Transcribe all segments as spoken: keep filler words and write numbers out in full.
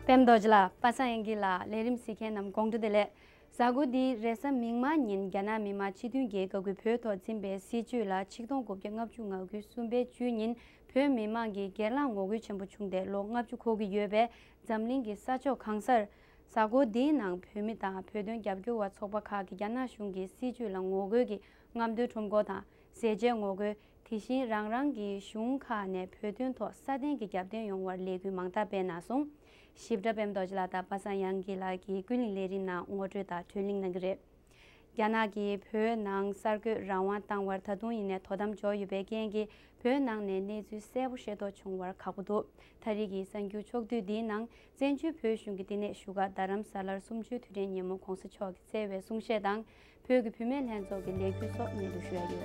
པད་མ་རྡོ་རྗེ་ལགས། པ་སངས་དབྱངས་སྐྱིད་ལགས། ལས་རིམ་གཟིགས་མཁན་རྣམས་དགོང་དྲོ་བདེ་ལེགས། གཟའ་འཁོར་འདིའི་རེས་གཟའ་མིག་དམར་ཉིན་རྒྱ་ནག་མི་དམངས་སྤྱི་མཐུན་གྱིས་འགག་སྒོའི་བོད་ཐོག་འཛིན་པའི་སྲིད་བྱུས་ལ་ཆིག་སྟོང་དགུ་བརྒྱ་ལྔ་བཅུ་ང་དགུའི་གསུམ་པའི་བཅུའི་ཉིན་བོད་མི་དམངས་ཀྱིས་སྒེར་ལངས་ངོ་རྒོལ་ཆེན་པོ་བྱུང་སྟེ་ལོ་ལྔ་བཅུ་འཁོར་གྱི་ཡོད་པས། འཛམ་གླིང་གི་ས་ཕྱོགས་གང་སར་གཟའ་འཁོར་འདིའི་ནང་བོད་མི་དང་བོད་དོན་རྒྱབ་སྐྱོར་བ་ཚོགས་པ་ཁག་གིས་རྒྱ་ནག་གཞུང་གི་སྲིད་བྱུས་ལ་ངོ་རྒོལ་གྱི་རྔམ་སྟོན་ཁྲོམ་སྐོར་དང་། ཟས་བཅད་ངོ་རྒོལ། དེ་བཞིན་རང་རང་གི་གཞུང་ཁག་ནས་བོད་དོན་ཐོག་སྲ་བརྟན་གྱི་རྒྱབ་རྟེན་ཡོང་བར་ལས་འགུལ་མང་དག་སྤེལ་གནང་སོང་། ཞིབ་ཕྲ་པད་མ་རྡོ་རྗེ་ལགས་དང་པ་སངས་དབྱངས་སྐྱིད་ལགས་ཀྱིས་ཀུན་གླེང་ལས་རིམ་ནང་ངོ་སྤྲོད་དང་བགྲོ་གླེང་གནང་གི་རེད། རྒྱ་ནག་གིས་བོད་ནང་གསར་འགོད་རང་དབང་བཏང་བར་ད་དུང་ཡིན་ནའི་དོ་དམ་འཇོག་ཡོད་པའི་རྐྱེན་གྱིས། བོད་ནང་ནས་གནས་ཚུལ་གསལ་པོ་ཤེས་རྟོགས་བྱུང་བར་ཁག་པོ་འདུག་ད་རེས་ཀྱི་གསར་འགྱུར་ཕྱོགས་བསྡུས་འདིའི་ནང་། བཙན་བྱོལ་བོད་གཞུང་གི་བསྟི་གནས་བཞུགས་སྒར་རྡ་རམ་ས་ལར་གསུམ་བཅུའི་དུས་དྲན་ཉིན་མོ་གོང་ས་མཆོག་གིས་སྩལ་བའི་གསུང་བཤད་དང་། བོད་ཀྱི་བུད་མེད་ལྷན་ཚོགས་ཀྱི་ལས་འགུལ་སོགས་སྙན་སྒྲོན་ཞུ་ཡ་ཡོད།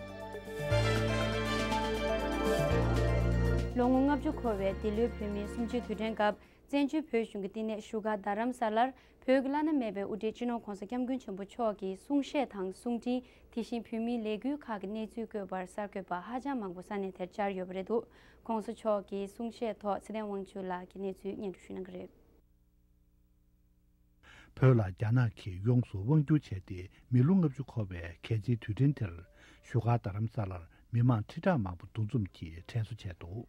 ལོ་ངོ་ལྔ་བཅུ་འཁོར་བའི་འདི་ལོའི་བོད་མིའི་གསུམ་བཅུའི་དུས་དྲན་སྐབས། བཙན་བྱོལ་བོད་གཞུང་གི་བསྟི་གནས་བཞུགས་སྒར་རྡ་རམ་ས་ལར་བོད་ཀྱི་བླ་ན་མེད་པའི་དབུ་ཁྲིད་སྤྱི་ནོར་༧གོང་ས་༧སྐྱབས་མགོན་ཆེན་པོ་མཆོག་གི་གསུང་བཤད་དང་གསུང་འཕྲིན། དེ་བཞིན་བོད་མིའི་ལས་འགུལ་ཁག་གི་གནས་ཚུལ་བཀོད་པར་གསར་འགོད་པ་ཧ་ཅང་མང་པོ་ས་གནས་དེར་བཅར་ཡོད་པ་རེད་འདུག ༸གོང་ས་མཆོག་གི་གསུང་བཤད་ཐོག་ཚེ་བརྟན་དབང་ཕྱུག་ལགས་ཀྱིས་གནས་ཚུལ་སྙན་སྒྲོན་ཞུ་གནང་གི་རེད། བོད་ལ་རྒྱ་ནག་གིས་ཡོངས་སུ་དབང་བསྒྱུར་བྱས་ཏེ་མི་ལོ་ལྔ་བཅུ་འཁོར་བའི་གལ་ཆེའི་དུས་དྲན་དེར་བཞུགས་སྒར་རྡ་རམ་ས་ལར་མི་མང་ཁྲི་ཕྲག་མང་པོ་འདུ་འཛོམས་ཀྱིས་དྲན་གསོ་བྱས་འདུག་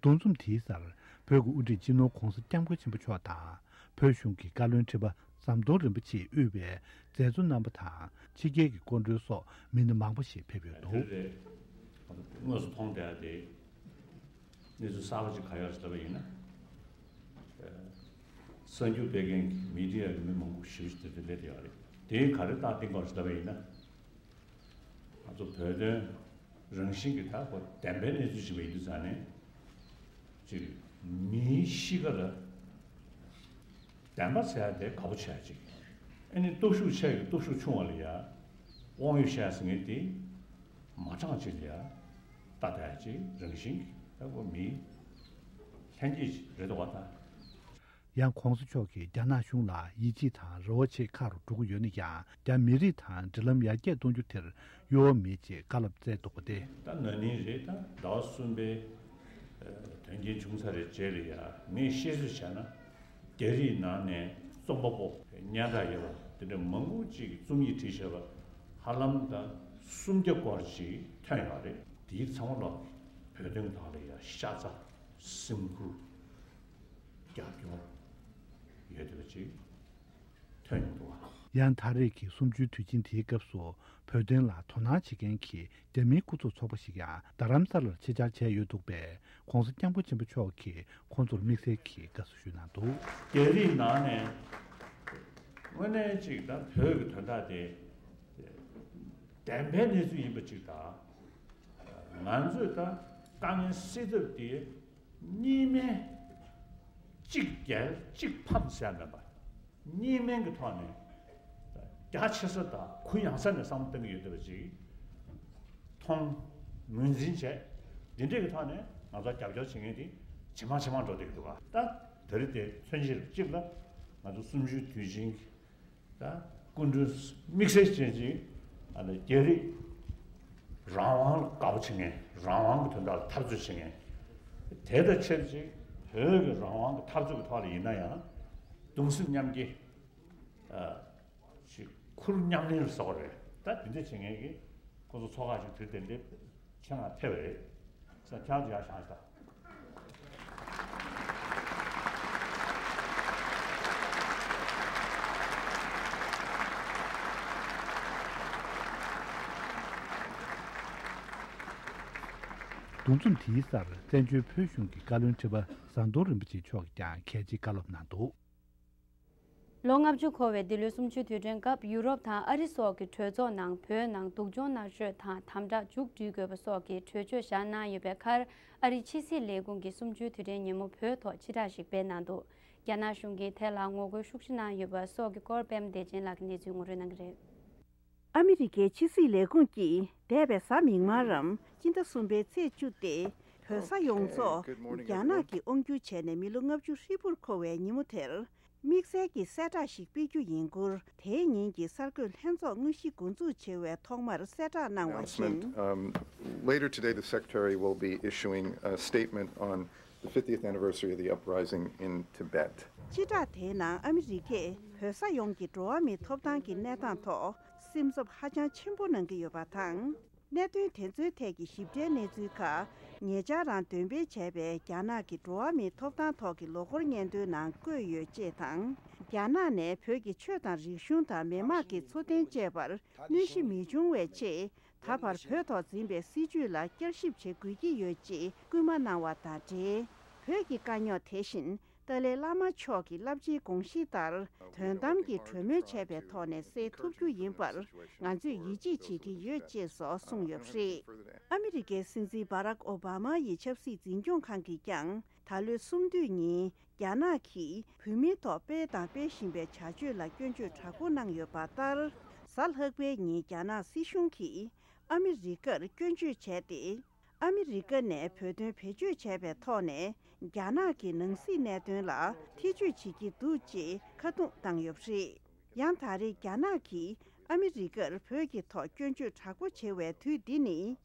འདུ་འཛོམས་དེའི་སར་བོད་ཀྱི་དབུ་ཁྲིད་སྤྱི་ནོར་༧གོང་ས་༧སྐྱབས་མགོན་ཆེན་པོ་མཆོག་དང་། བོད་གཞུང་གི་བཀའ་བློན་ཁྲི་པ་ཟམ་གདོང་རིན་པོ་ཆེས་དབུས་པའི་མཛད་གཙོ་རྣམ་པ་དང་ཕྱི་རྒྱལ་གྱི་སྐུ་མགྲོན་སོགས་མི་སྣ་མང་པོ་ཞིག་ཕེབས་ཡོད་འདུག་དེ་རེད། དངོས་སུ་མཐོང་བསྡད་དེ་གནས་ཚུལ་གསར་པ་ཅིག་ག་ཡོད་ཟེར་བ་ཡིན་ན། གསར་འགྱུར་སྤེལ་མཁན་གྱི་མི་ཌི་ཡ་གི་མི་མང་པོ་ཞེ་པོ་ཅིག་དེ་འདྲ་སླེབས་ཡོད་རེད། དེ་ག་རེ་རྟགས་བསྟན་དགོས་ཟེར་བ་ཡིན་ན། ང་ཚོ་བོད་དོན་རང་བཞིན་གྱི་ད་ཁོ་བདེན་པའི་གནས་ཚུལ་ཞིག་ཡིན་དུས་ཙང་ནས་ཅིག་མིའི་གཤིས་ཀ་ལ་བདེན་པ་ཟེར་ཡ་དེ་དགའ་པོ་བྱས་ཅིག་ཨ་ནི་སྟོབས་ཤུགས་ཆེ་གི་སྟོབས་ཤུགས་ཆུང་བ་ལ་ཡ་དབང་ཡོད་བཤད་ཟེར་མཁན་དེ་མ་དྲང་ཅིག་ལ་ཡ་ལྟ་ད་ཡ་ཅིག་རང་བཞིན་གྱི་ད་ཁོ་མིའི་ལྷན་སྐྱེས་ཅིག་རེད་འདུག་བ་ད། ཡང་༸གོང་ས་མཆོག་གིས་རྒྱ་ནག་གཞུང་ལ་ཡིད་ཆེས་དང་རེ་བ་ཆེ་ཁག་རུ་འགྲོ་གི་ཡོད་ན་ཡང་རྒྱ་མི་རིགས་དང་འབྲེལ་ལམ་ཡར་རྒྱས་གཏོང་རྒྱུ་དེར་གཡོ་བ་མེད་ཅེས་བཀའ་སློབ་སྩལ་འདུག་པ་སྟེ། ད་ན་ནིང་རེད། ད་ཟླ་བ་གསུམ་པའི་དོན་རྐྱེན་བྱུང་ཚར་བའི་རྗེས་ལ་ཡང་ངས་བཤད་ཚོད་བྱས་ན་རྒྱ་རིགས་ནང་ནས་རྩོམ་པ་པོ་སྙན་གྲགས་ཡོད་པ་དེ་འདྲ་མང་པོ་ཅིག་གིས་རྩོམ་ཡིག་བྲིས་བཞག་པ་ཧ་ལམ་ད་སུམ་བརྒྱ་སྐོར་ཅིག་ཐོན་ཡོད་རེད། དེའི་ཚང་མ་ལོག་བོད་དོན་ཐོག་ལ་ཡང་ཤ་ཚ་སེམས་ཁུར། རྒྱབ་སྐྱོར་ཡོད་བསྡད་པ་ཅིག་ཐོན་ཡོང་འདུག་བ། ཡང་ད་རེས་ཀྱི་གསུམ་བཅུའི་དུས་ཆེན་དེའི་སྐབས་སུ་བོད་དོན་ལ་དོ་སྣང་བྱེད་མཁན་གྱི་རྒྱ་མིའི་སྐུ་ཚབ་ཚོགས་པ་ཞིག་ཡང་རྡ་རམ་ས་ལར་ཆེད་བཅར་བྱས་ཡོད་འདུག་པས་༸གོང་ས་༸སྐྱབས་མགོན་ཆེན་པོ་མཆོག་གིས་ཁོང་ཚོར་དམིགས་བསལ་གྱིས་དགའ་བསུ་ཞུས་གནང་འདུག་རྒྱ་རིགས་ནང་ནས་དངོས་གནས་ཅིག་ད་བོད་ཀྱི་དོན་དག་དེ་བདེན་པའི་གནས་ཚུལ་ཡིན་པ་ཅིག་དང་། ང་ཚོས་ད་དཀའ་ངལ་སེལ་ཐབས་དེ་གཉིས་སྨན་གཅིག་རྒྱལ་གཅིག་ཕམ་ཟེར་མེད་པ། གཉིས་སྨན་གྱི་ཐོག་ནས་རྒྱ་ཆེ་ས་དང་གུ་ཡངས་ས་ནས་བསམ་བློ་གཏོང་གི་ཡོད་བསྡད་པ་ཅིག་མཐོང་ངོས་འཛིན་བྱས། འདི་འདྲས་ཀྱི་ཐོག་ནས་ང་ཚོ་རྒྱབ་སྐྱོར་བྱེད་མཁན་དེ་ཇེ་མང་ཇེ་མང་འགྲོ་བསྡད་ཀྱི་འདུག་ག་ད་ད་རེས་དེ་མཚོན་བྱེད་གཅིག་ལ་ང་ཚོ་གསུམ་བཅུའི་དུས་ཆེན་གྱི་ད་སྐུ་མགྲོན་དམིགས་བསལ་ཅན་ཅིག་ཨ་ནི་རྒྱ་རིགས་རང་དབང་ལ་དགའ་པོ་བྱེད་མཁན། རང་དབང་གི་དོན་དག་ལ་འཐབ་རྩོད་བྱེད་མཁན། དེ་དང་ཆབས་ཅིག་བོད་ཀྱི་རང་དབང་གི་འཐབ་རྩོད་ཀྱི་ཐོག་ལ་ཡིན་ན་ཡང་གདུང་སེམས་མཉམ་སྐྱེད། ཨ་ཅིག་ཁུར་མཉམ་ལེན་ལ་ཟེར་བ་རེད། ད་དེ་འདྲ་བྱེད་མཁན་གྱི་ཁོ་ཚོ་ཚོགས་ཁག་ཅིག་དེ་དེ་འདྲའི་ཆེད་མངགས་ཕེབས་པ་རེད། ས་ཁྱང་དུ་ཡར་བཞེངས་ཤིག་དང་། འདུ་འཛོམས་དེའི་སར་བཙན་བྱོལ་བོད་གཞུང་གི་བཀའ་བློན་ཁྲི་པ་ཟམ་གདོང་རིན་པོ་ཆེ་མཆོག་གིས་ཀྱང་གལ་ཆེའི་བཀའ་སློབ་གནང་འདུག་ལོ་ལྔ་བཅུ་འཁོར་བའི་འདི་ལོའི་གསུམ་བཅུའི་དུས་དྲན་སྐབས་ཡུ་རོབ་དང་ཨ་རི་སོགས་ཀྱི་གྲོས་ཚོགས་ནང་བོད་ནང་སྡུག་སྦྱོང་མནར་གཅོད་དང་དམ་དྲག་མཇུག་སྒྲིལ་དགོས་པ་སོགས་ཀྱི་གྲོས་ཆོད་བཞག་གནང་ཡོད་པའི་ཁར། ཨ་རིའི་ཕྱི་སྲིད་ལས་ཁུངས་ཀྱིས་གསུམ་བཅུའི་དུས་དྲན་ཉིན་མོ་བོད་ཐོག་སྤྱི་བསྒྲགས་ཤིག་སྤེལ་གནང་འདུག་རྒྱ་ནག་གཞུང་གིས་དེ་ལ་ངོ་རྒོལ་ཤུགས་ཆེ་གནང་ཡོད་པ་སོགས་ཀྱི་སྐོར་པད་མ་བདེ་ཆེན་ལགས་ཀྱིས་གནས་ཚུལ་ངོ་སྤྲོད་གནང་གི་རེད། ཨ་མི་རི་ཀའི་ཕྱི་སྲིད་ལས་ཁུངས་ཀྱིས་འདས་པའི་གཟའ་མིག་དམར་རམ་སྤྱི་ཟླ་གསུམ་པའི་ཚེས་བཅུ་སྟེ། བོད་ས་ཡོངས་རྫོགས་རྒྱ་ནག་གིས་དབང་བསྒྱུར་བྱས་ནས་མི་ལོ་ལྔ་བཅུ་ཧྲིལ་པོར་འཁོར་བའི་ཉིན་མོ་དེར། དམིགས་བསལ་གྱི་གསལ་བསྒྲགས་ཤིག་སྤེལ་རྒྱུ་ཡིན་སྐོར། དེའི་ཉིན་གྱི་གསར་འགོད་ལྷན་ཚོགས་དངོས་གཞི་འགོ་འཛུགས་བྱེད་པའི་ཐོག་མར་གསལ་བསྒྲགས་གནང་བ་བཞིན། Announcement. Um, later today, the Secretary will be issuing a statement on the fiftieth anniversary of the uprising in Tibet. སྤྱི་བསྒྲགས་དེའི་ནང་ཨ་མི་རི་ཀས་བོད་ས་ཡོངས་ཀྱི་འགྲོ་བ་མིའི་ཐོབ་ཐང་གི་གནས་སྟངས་ཐོག་སེམས་འཚབ་ཧ་ཅང་ཆེན་པོ་གནང་གི་ཡོད་པ་དང་། གནད་དོན་དེ་ཚོའི་ཐད་ཀྱི་ཞིབ་ཕྲའི་གནས་ཚུལ་ཁག་ཉེ་ཆར་རང་འདོན་སྤེལ་བྱས་པའི་རྒྱ་ནག་གི་འགྲོ་བ་མིའི་ཐོབ་ཐང་ཐོག་གི་ལོ་འཁོར་སྙན་ཐོའི་ནང་བཀོད་ཡོད་ཅེས་དང་། རྒྱ་ནག་ནས་བོད་ཀྱི་ཆོས་དང་རིག་གཞུང་དང་མི་དམངས་ཀྱི་འཚོ་རྟེན་བཅས་པར་གནོད་གཞི་མི་འབྱུང་བའི་ཆེད། ད་བར་བོད་ཐོག་འཛིན་པའི་སྲིད་བྱུས་ལ་བསྐྱར་ཞིབ་བྱེད་དགོས་ཀྱི་ཡོད་ཅེས་སྐུལ་མ་གནང་བ་དང་འབྲེལ། བོད་ཀྱི་དཀའ་རྙོག་དེ་བཞིན་ཏཱ་ལའི་བླ་མ་མཆོག་གི་རླབས་ཆེའི་དགོངས་གཞི་ལྟར་དོན་དམ་གྱི་གྲོས་མོལ་བྱས་པའི་ཐོག་ནས་སེལ་ཐུབ་རྒྱུ་ཡིན་པར་ང་ཚོས་ཡིད་ཆེས་བྱེད་ཀྱི་ཡོད་ཅེས་སོགས་གསུངས་ཡོད་པ་རེད། ཨ་མི་རི་ཀའི་སྲིད་འཛིན་བྷ་རག་ཨོ་བྷ་མ་ཡི་ཆབ་སྲིད་འཛིན་སྐྱོང་ཁང་གིས་ཀྱང་ད་ལོའི་གསུམ་བསྡུས་ཉིན། རྒྱ་ནག་གིས་བོད་མིའི་ཐོག་སྤེལ་དང་སྤེལ་བཞིན་པའི་བྱ་སྤྱོད་ལ་སྐྱོན་བརྗོད་དྲག་པོ་གནང་ཡོད་པ་ལྟར། གཟའ་ལྷག་པའི་ཉིན་རྒྱ་ནག་སྲིད་གཞུང་གིས་ཨ་མི་རི་ཀར་སྐྱོན་བརྗོད་བྱས་ཏེ། ཨ་མི་རི་ཀ་ནས་བོད་དོན་བེད་སྤྱོད་བྱས་པའི་ཐོག་ནས་རྒྱ་ནག་གི་ནང་སྲིད་གནད་དོན་ལ་ཐེ་བྱུས་བྱེད་ཀྱི་འདུག་ཅེས་ཁ་རྡུང་བཏང་ཡོད་པ་རེད། ཡང་ད་རེས་རྒྱ་ནག་གིས་ཨ་མི་རི་ཀར་བོད་ཀྱི་ཐོག་སྐྱོན་བརྗོད་དྲག་པོ་བྱེད་པའི་དུས་འདི་ནི།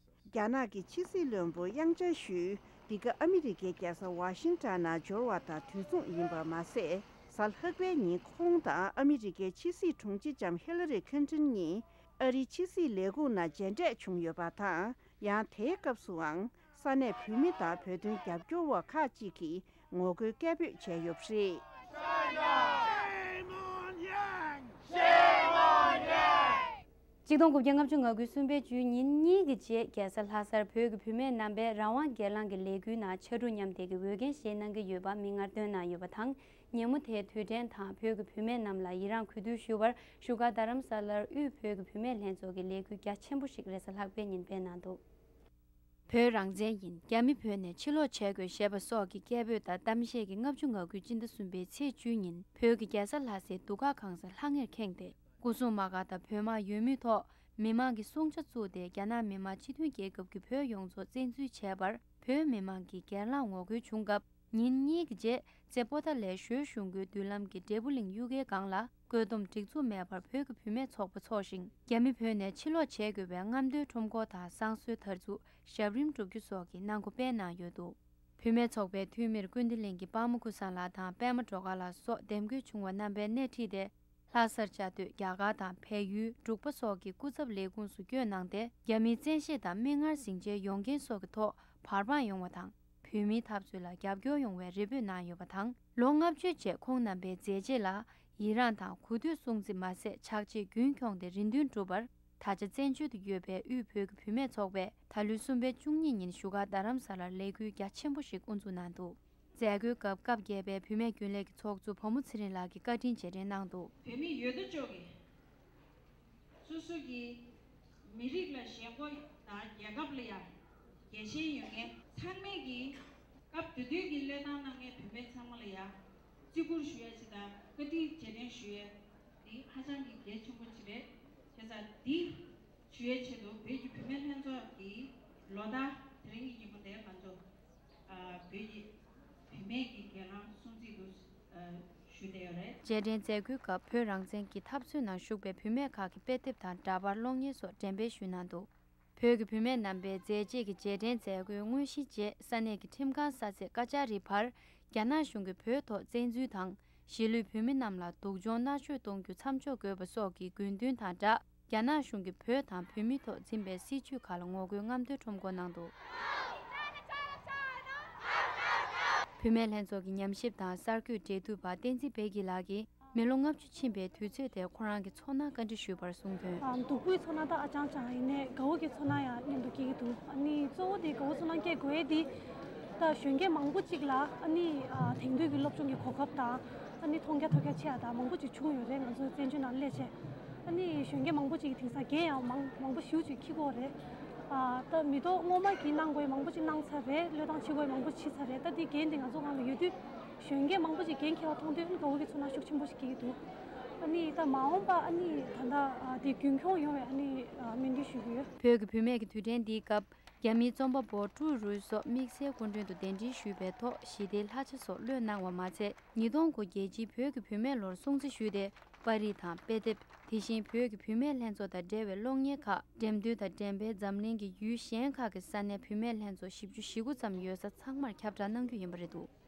རྒྱ་ནག་གི་ཕྱི་སྲིད་བློན་པོ་དབྱང་ཅཱ་ཞུས་འདི་ག་ཨ་མི་རི་ཀའི་རྒྱལ་ས་ཝ་ཤིང་ཊོན་ནང་འབྱོར་བ་དང་དུས་མཚུངས་ཡིན་པ་མ་ཟད། གཟའ་ལྷག་པའི་ཉིན་ཁོང་དང་ཨ་མི་རི་ཀའི་ཕྱི་སྲིད་དྲུང་ཆེ་ལྕམ་ཧི་ལ་རི་ཁིན་ཏོན་གཉིས་ཨ་རིའི་ཕྱི་སྲིད་ལས་ཁུངས་ནང་མཇལ་འཕྲད་བྱུང་ཡོད་པ་དང་། ཡང་དེའི་སྐབས་སུའང་ས་གནས་བོད་མི་དང་བོད་དོན་རྒྱབ་སྐྱོར་བ་ཁག་ཅིག་གིས་ངོ་རྒོལ་སྐད་འབོད་བྱས་ཡོད་པ་རེད། Shame on Yang! Shame on Yang! ཆིག་སྟོང་དགུ་བརྒྱ་ལྔ་བཅུ་ང་དགུའི་གསུམ་པའི་བཅུའི་ཉིན་གཉིས་ཀྱི་རྗེས་རྒྱལ་ས་ལྷ་སར་བོད་ཀྱི་བུད་མེད་རྣམ་པས་རང་དབང་སྒེར་ལངས་ཀྱི་ལས་འགུལ་ནང་ཕྱར་གྲུ་མཉམ་འདེགས་ཀྱི་འོས་འགན་བཞེས་གནང་གི་ཡོད་པ་མིག་སྔར་བཏོན་གནང་ཡོད་པ་དང་། ཉིན་མོ་དེའི་དུས་དྲན་དང་བོད་ཀྱི་བུད་མེད་རྣམས་ལ་ཡི་རངས་གུས་འདུད་ཞུ་བར་བཞུགས་སྒར་རྡ་རམ་ས་ལར་དབུས་བོད་ཀྱི་བུད་མེད་ལྷན་ཚོགས་ཀྱི་ལས་འགུལ་རྒྱ་ཆེན་པོ་ཞིག་རེས་གཟའ་ལྷག་པའི་ཉིན་སྤེལ་གནང་འདུག་བོད་རང་བཙན་ཡིན། རྒྱ་མི་བོད་ནས་ཕྱིར་ལོག་བྱེད་དགོས་ཞེས་པ་སོགས་ཀྱི་སྐད་འབོད་དང་གཏམ་བཤད་ཀྱིས་ལྔ་བཅུ་ང་དགུའི་སྤྱི་ཟླ་གསུམ་པའི་ཚེས་བཅུའི་ཉིན་བོད་ཀྱི་རྒྱལ་ས་ལྷ་སའི་འདུ་ཁང་ཁང་གསར་ལྷང་ངེར་ཁེངས་ཏེ། སྐུ་སྲུང་དམག་སྒར་དང་བོད་དམག་ཡོད་མུས་ཐོག་མི་མང་གིས་བསྲུང་བྱ་བཙུགས་ཏེ་རྒྱ་ནག་མི་དམངས་སྤྱི་མཐུན་རྒྱལ་ཁབ་ཀྱི་བོད་ཡོངས་རྫོགས་བཙན་འཛུལ་བྱས་པར་བོད་མི་མང་གིས་སྒེར་ལངས་ངོ་རྒོལ་བྱུང་སྐབས། ཉིན་གཉིས་ཀྱི་རྗེས་རྩེ་པོ་ཏཱ་ལའི་ཞོལ་གཞུང་སྒོའི་མདུན་ལམ་གྱི་འབྲས་བུ་གླིང་གཡུལ་ཁའི་སྒང་ལ་བཀོད་འདོམས་སྒྲིག་འཛུགས་མེད་པར་བོད་ཀྱི་བུད་མེད་ཚོགས་པ་འཚོགས་ཤིང་། རྒྱ་མི་བོད་ནས་ཕྱིར་ལོག་བྱེད་དགོས་པའི་རྔམ་སྟོན་ཁྲོམ་སྐོར་དང་བསང་གསོལ་དར་འཛུགས་ཞབས་རིམ་སྒྲུབ་རྒྱུ་སོགས་ཀྱི་གནང་སྒོ་སྤེལ་གནང་ཡོད་འདུག་བུད་མེད་ཚོགས་པའི་འཐུས་མིར་ཀུན་བདེ་གླིང་གི་པདྨ་ཀུན་བཟང་ལགས་དང་པད་མ་སྒྲོལ་དཀར་ལགས་སོགས་འདེམས་བསྐོ་བྱུང་བ་རྣམ་པའི་སྣེ་ཁྲིད་དེ། ལྷ་སར་བཅའ་སྡོད་རྒྱ་གར་དང་བལ་ཡུལ་འབྲུག་པ་སོགས་ཀྱི་སྐུ་ཚབ་ལས་ཁུངས་སུ་བསྐྱོད་གནང་སྟེ། རྒྱ་མིའི་བཙན་ཤེད་དང་མིག་སྔར་ཟིང་ཆའི་ཡོངས་འགེངས་སོགས་ཀྱི་ཐོག་བར་དཔང་ཡོང་བ་དང་། བོད་མིའི་འཐབ་རྩོད་ལ་རྒྱབ་སྐྱོར་ཡོང་བའི་རེ་འབོད་གནང་ཡོད་པ་དང་། ལོ་ལྔ་བཅུའི་རྗེས་ཁོང་རྣམ་པའི་མཛད་རྗེས་ལ་ཡི་རངས་དང་གུས་འདུད་སྲུང་བརྩི་མ་ཟད་ཕྱག་རྗེས་རྒྱུན་འཁྱོངས་ཏེ་རེ་འདུན་སྒྲུབ་པར། ད་ཆ་བཙན་བྱོལ་དུ་ཡོད་པའི་དབུས་བོད་ཀྱི་བུད་མེད་ཚོགས་པས་ད་ལོའི་གསུམ་པའི་བཅུ་གཉིས་ཉིན་བཞུགས་སྒར་རྡ་རམ་ས་ལར་ལས་འགུལ་རྒྱ་ཆེན་པོ་ཞིག་དབུ་འཛུགས་གནང་འདུག་མཛད་སྒོའི་སྐབས་སྐབས་བརྒྱད་པའི་བུད་མེད་རྒྱུན་ལས་ཀྱི་ཚོགས་གཙོ་བུ་མོ་ཚེ་རིང་ལགས་ཀྱིས་བཀའ་དྲིན་རྗེས་དྲན་གནང་འདུག་བོད་མི་ཡོད་དོ་ཅོག་གིས་སོ་སོ་གི་མི་རིགས་ལ་ཞེན་ཁོག་དང་རྒྱལ་ཁབ་ལ་ཡང་རྒྱལ་ཞེན་ཡོད་མཁན་ཚང་མས་ཀྱིས་སྐབས་དེ་དུས་ཀྱི་བློས་བཏང་གནང་མཁན་བོད་པ་ཚང་མ་ལ་ཡང་བརྩི་བཀུར་ཞུ་ཡ་ཞིག་དང་བཀའ་དྲིན་རྗེས་དྲན་ཞུ་ཡ་འདི་ཧ་ཅང་གི་གལ་ཆེན་པོ་ཅིག་རེད། བྱས་ཙང་འདི་ཞུ་ཡའི་ཆེད་དུ་བོད་ཀྱི་བུད་མེད་ལྷན་ཚོགས་ཀྱིས་ལོ་ལྟར་དེ་རིང་གི་ཉིན་མོ་འདིར་ང་ཚོ་ཨ་བོད་ཀྱི་བུད་མེད་ཀྱི་སྒེར་ལངས་སྲུང་བརྩི་དུ་ཨ་ཞུ་བསྡད་ཡོད་རེད། རྗེས་དྲན་མཛད་སྒོའི་སྐབས་བོད་རང་བཙན་གྱི་འཐབ་རྩོད་ནང་ཞུགས་པའི་བུད་མེད་ཁག་གི་དཔེ་དེབ་དང་འདྲ་པར་གློག་བརྙན་སོགས་འགྲེམས་སྤེལ་ཞུས་གནང་འདུག་བོད་ཀྱི་བུད་མེད་རྣམ་པའི་མཛད་རྗེས་ཀྱི་རྗེས་དྲན་མཛད་སྒོའི་དངོས་གཞིའི་རྗེས་ས་གནས་ཀྱི་ཁྲིམས་ཁང་ས་ཚིགས་ཀ་ཅཱ་རི་བར་རྒྱ་ནག་གཞུང་གིས་བོད་ཐོག་བཙན་འཛུལ་དང་གཞིས་ལུས་བོད་མི་རྣམས་ལ་སྡུག་སྦྱོང་མནར་གཅོད་གཏོང་རྒྱུ་མཚམས་འཇོག་དགོས་པ་སོགས་ཀྱི་དགོས་འདུན་དང་སྦྲགས་རྒྱ་ནག་གཞུང་གིས་བོད་དང་བོད་མིའི་ཐོག་འཛིན་པའི་སྲིད་བྱུས་ཁག་ལ་ངོ་རྒོལ་རྔམ་སྟོན་ཁྲོམ་སྐོར་གནང་འདུག་བུད་མེད་ལྷན་ཚོགས་ཀྱི་ཉམས་ཞིབ་དང་གསར་འགོད་འབྲེལ་མཐུད་པ་བསྟན་འཛིན་བདེ་སྐྱིད་ལགས་ཀྱིས། མི་ལོ་ལྔ་བཅུ་ཕྱིན་པའི་དུས་ཚོད་དེར་ཁོ་རང་གི་ཚོར་སྣང་བཀའ་འདྲི་ཞུས་པར་གསུངས་དོན། ཨ། སྡུག་པོའི་ཚོར་སྣང་ད་ཨ་ཅང་ཅང་ཡིན་ནའི་དགའ་བོ་གི་ཚོར་སྣང་ཡང་མཉམ་དུ་སྐྱེ་གི་འདུག་ཨ་ནི་གཙོ་བོ་དེ་དགའ་བོ་ཚོར་སྣང་སྐྱེ་དགོས་ཡས་དེ་ད་གཞོན་སྐྱེས་མང་པོ་ཅིག་ལ་ཨ་ནི་ཨ་དེང་དུས་ཀྱི་སློབ་སྦྱོང་གི་གོ་སྐབས་དང་ཨ་ནི་མཐོང་རྒྱ་ཐོས་རྒྱ་ཆེ་ཡ་དང་མང་པོ་ཅིག་བྱུང་ཡོད་རེད། ང་ཚོ་བཙན་བྱོལ་ནང་སླེབས་བྱས་ཨ་ནི་གཞོན་སྐྱེས་མང་པོ་ཅིག་གིས་དེང་སང་འགན་ཡང་མང་མང་པོ་ཞེ་པོ་ཅིག་འཁྱེར་གྱི་ཡོད་རེད། ཨ་ད་མི་ཐོག་སྔོན་མ་གི་གནང་དགོས་ཡས་མང་པོ་ཅིག་གནང་ཚར་རེད། བློས་བཏང་བྱེད་དགོས་ཡས་མང་པོ་བྱས་ཚར་རེད། ད་དེ་འགན་དེ་ང་ཚོ་སྒང་ལ་ཡོད་དུས། གཞོན་སྐྱེས་མང་པོ་ཅིག་འགན་འཁྱེར་བ་མཐོང་དུས་ཨ་ནི་དགའ་བོ་གི་ཚོར་སྣང་ཤུགས་ཆེན་པོ་ཞིག་སྐྱེ་གི་འདུག་ཨ་ནི་ད་མ་འོངས་པ་ཨ་ནི་ད་ལྟ་ཨ་དེ་རྒྱུན་འཁྱོངས་ཡོང་བའི་ཨ་ནི་ཨ་སྨོན་འདུན་ཞུ་གི་ཡོད། བོད་ཀྱི་བུད་མེད་ཀྱི་དུས་དྲན་འདིའི་སྐབས་རྒྱ་མིའི་རྩོམ་པ་པོ་ཀྲུའུ་རུའུ་སོགས་དམིགས་བསལ་སྐུ་མགྲོན་དུ་གདན་འདྲེན་ཞུས་པའི་ཐོག་ཞི་བདེའི་ལྷ་ཆས་སོགས་བློས་གནང་བ་མ་ཚད། ཉིས་སྟོང་དགུ་རྒྱལ་སྤྱིའི་བོད་ཀྱི་བུད་མེད་ལོར་སྲུང་བརྩི་ཞུས་ཏེ། པར་རིས་དང་དཔེ་དེབ། དེ་བཞིན་བོད་ཀྱི་བུད་མེད་ལྷན་ཚོགས་དང་འབྲེལ་བའི་གློག་བརྙན་ཁག་འགྲེམས་སྟོན་དང་འགྲེམས་སྤེལ་འཛམ་གླིང་གི་ཡུལ་གཞན་ཁག་གི་ས་གནས་བུད་མེད་ལྷན་ཚོགས་བཞི་བཅུ་ཞེ་དགུ་ཙམ་ཡོད་ས་ཚང་མར་ཁྱབ་བསྒྲགས་གནང་རྒྱུ་ཡིན་པ་རེད་འདུག